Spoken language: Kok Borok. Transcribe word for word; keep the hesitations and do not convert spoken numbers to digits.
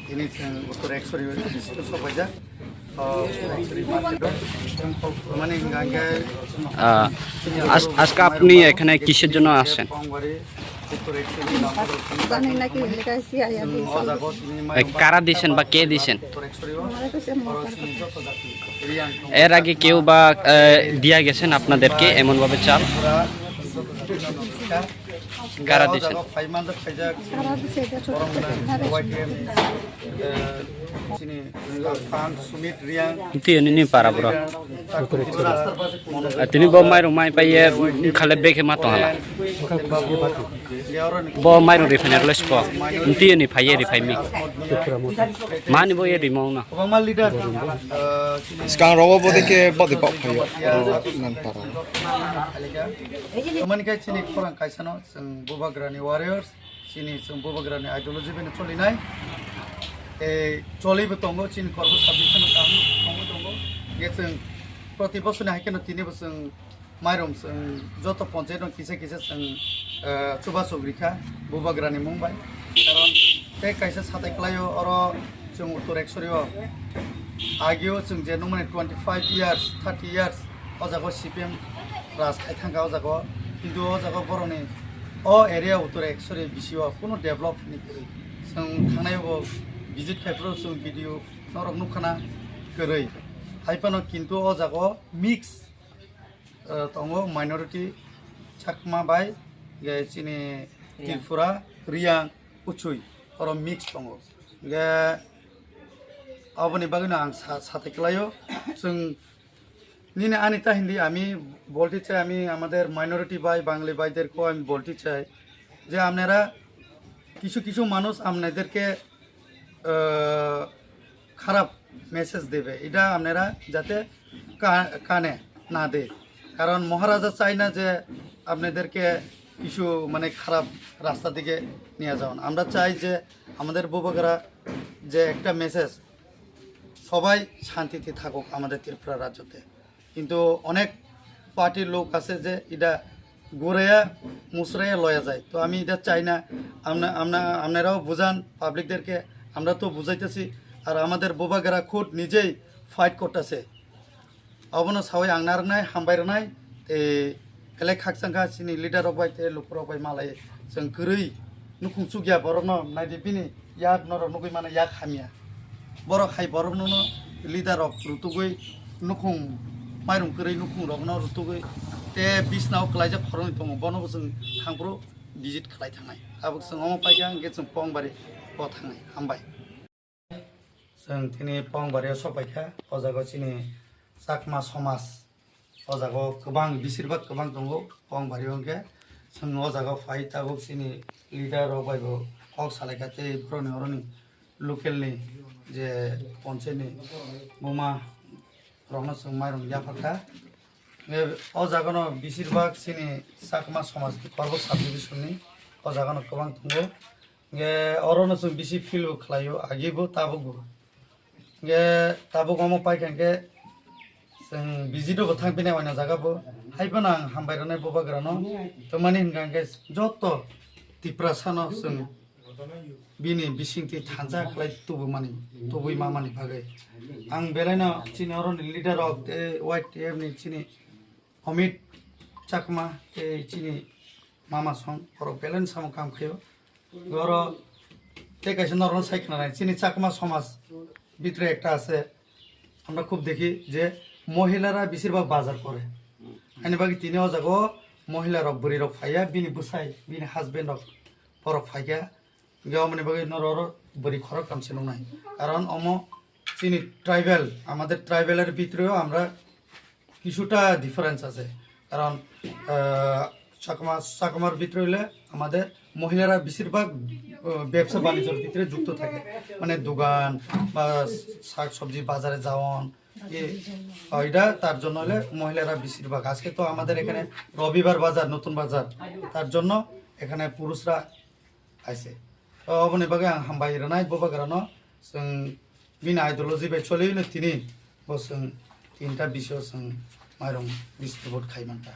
Ini chwng Uttor Ekshori district-o sopaijak. O, Ekshori market-o. Mane hingka hingke Ah, আজ-, আজকে আপনি এখানে কিসের জন্য আসছেন? Pongwari, Uttor Ekshori, জানি নাকি লেখা আছে, আয়া দিয়েছে। O jaga tini mai কারা দিয়েছেন বা কে দিয়েছেন? Uttor Ekshori-o. Oro chini joto jati, Riang, এর আগে কেউ বা, আহ, দিয়া গেছেন আপনাদেরকে এমনভাবে চাল? কারা দিয়েছেন? Tini para bro. Tini bo mairung mai paiye khale bekhe ma tonghala. Bo mairung rifai nai rwlai siko. Tini phaiye rifai mi. Mani bo ye rimo na. Skang rogo bo deke bodi pok phaio. Mani kai chini khorang kaisano. Chwng Bubagrani warriors, chini chwng Bubagrani ideology bai no cholinai. Tei cholibo tongo, chini kormo subdivision o kaham tongo tongo. Hingke chwng proti bosor ni hai kheno tini bo chwng mairum chwng joto ponchayat no kisa kisa chwng, eh, chubachu rikha Bubagrani mung bai. Karon tei kaisa satai kwlaio oro chwng Uttor Ekshori o. Ageo chwng je nungmani twenty five years, thirty years, o jaga o C P M raj khai thangkha o jaga o, kintu o jaga o borokni o area Uttor Ekshori bisi o kunu develop ni kwrwi. Chwng thangnai o visit khai phuru chwng video norok nukha na kwrwi. Hai phano kintu o jaga o mix, eh, tongo minority Chakma bai, ge chini Tripura, Riang, Uchui, oro mix tongo. Ge aboni bagwino ang sa-, sathai kwlaio. Chwng Nini ani ta hindi, আমি বলতে চাই, আমি আমাদের মাইনরিটি ভাই, বাঙালি ভাইদেরকেও আমি বলতে চাই যে আপনারা কিছু কিছু মানুষ আপনাদেরকে, আহ, খারাপ মেসেজ দেবে, এটা আপনারা যাতে কা-, কানে না দেয়। কারণ মহারাজা চায় না যে আপনাদেরকে কিছু, মানে, খারাপ রাস্তা দিকে নিয়ে যাওয়ান। আমরা চাই যে আমাদের বুবাগরা যে একটা মেসেজ, সবাই শান্তিতে থাকুক আমাদের ত্রিপুরা রাজ্যতে। কিন্তু অনেক পার্টির লোক আছে যে এটা ঘুরাইয়া মুসরাইয়া লয়া যায়। তো আমি এটা চাই না। আপনা-, আপনা-, আপনারাও বুঝান পাবলিকদেরকে, আমরা তো বুঝাইতেছি। আর আমাদের বুবাগরা খুদ নিজেই ফাইট করতেছে। Obono sawi ang narwknai, hambai rwnai, tei belai khakchangkha chini leader rok bai tei lukurok bai malai chwng kwrwi nukhung chukya borokno naidi bini yak norok nugwi mano yak hamya. Borok hai borokno no leader rok rutugwi nukhung mairum kwrwi nukhung rokno rutugwi tei bisnao kwlaijak khoroknwi tongo, bono bo chwng thangphuru visit khlai thangnai. Tabuk chwng omo paikha hwnkhe chwng Pongbari o thangnai. Hambai. Chwng tini Pongbari o sopaikha, o jaga o chini Chakma somaj, o jaga o kwbang, bisirbak kwbang tongo Pongbari o hwnkhe. Chwng o jaga o phai tabuk chini leader rok bai bo kok salaikha tei boroni oroni local ni je ponchayat ni buma rokno chwng mairung yapharkha. Hwnkhe o jaga no bisirbak chini Chakma somaj ni Korbuk subdivision ni o jaga no kwbang tongo. Hwnkhe oro no chwng bisi feel bo khlai o, agi bo tabuk bo. Hwnkhe tabuk omo paikha hwnkhe chwng visit o bo thang phinai waina jaga bo. Hai phano ang hambai rwnai bubagra no. Tamani hwnkha hwnkhe joto Tiprasa no chwng bini bisingtwi thansa khlai tubumani, tubui mamani bagwi. Ang belai no chini oro ni leader rok tei Y T F ni chini Amit Chakma tei chini mama song borok belai no samung kam khaio. Oro tei kaisa norokno sai khna nai, chini Chakma somaj bhitre ekta ase, আমরা খুব দেখি যে মহিলারা বেশিরভাগ বাজার করে। Ani bagwi tini o jaga o mohila rok, bwrwi rok phaiya, bini bwsai, bini husband rok borok phaikha. Hwnkhe omoni bagwi norok oro bwrwi khorok tamse nuknai. Karon omo chini tribal, amader tribal er bhitre o amra কিছুটা ডিফারেন্স আছে। কারণ, আহ, চাকমা, চাকমার ভিতরে হইলে আমাদের মহিলারা বেশিরভাগ, আহ, ব্যবসা বাণিজ্যর ভিতরে যুক্ত থাকে, মানে দোকান বা শাক সবজি বাজারে যাওয়ান, এ, এটা তার জন্য হলে মহিলারা বেশিরভাগ। আজকে তো আমাদের এখানে রবিবার বাজার, নতুন বাজার, তার জন্য এখানে পুরুষরা আইছে। তো অবনি বাগে আং হামবাই রানাই, ববা গ্রানো, সং বিনা আইডোলজি বাই চলে হইলে তিনি, বসং তিনটা বিষয় সং মাইরং ডিস্ট্রিবিউট খাইমানটা।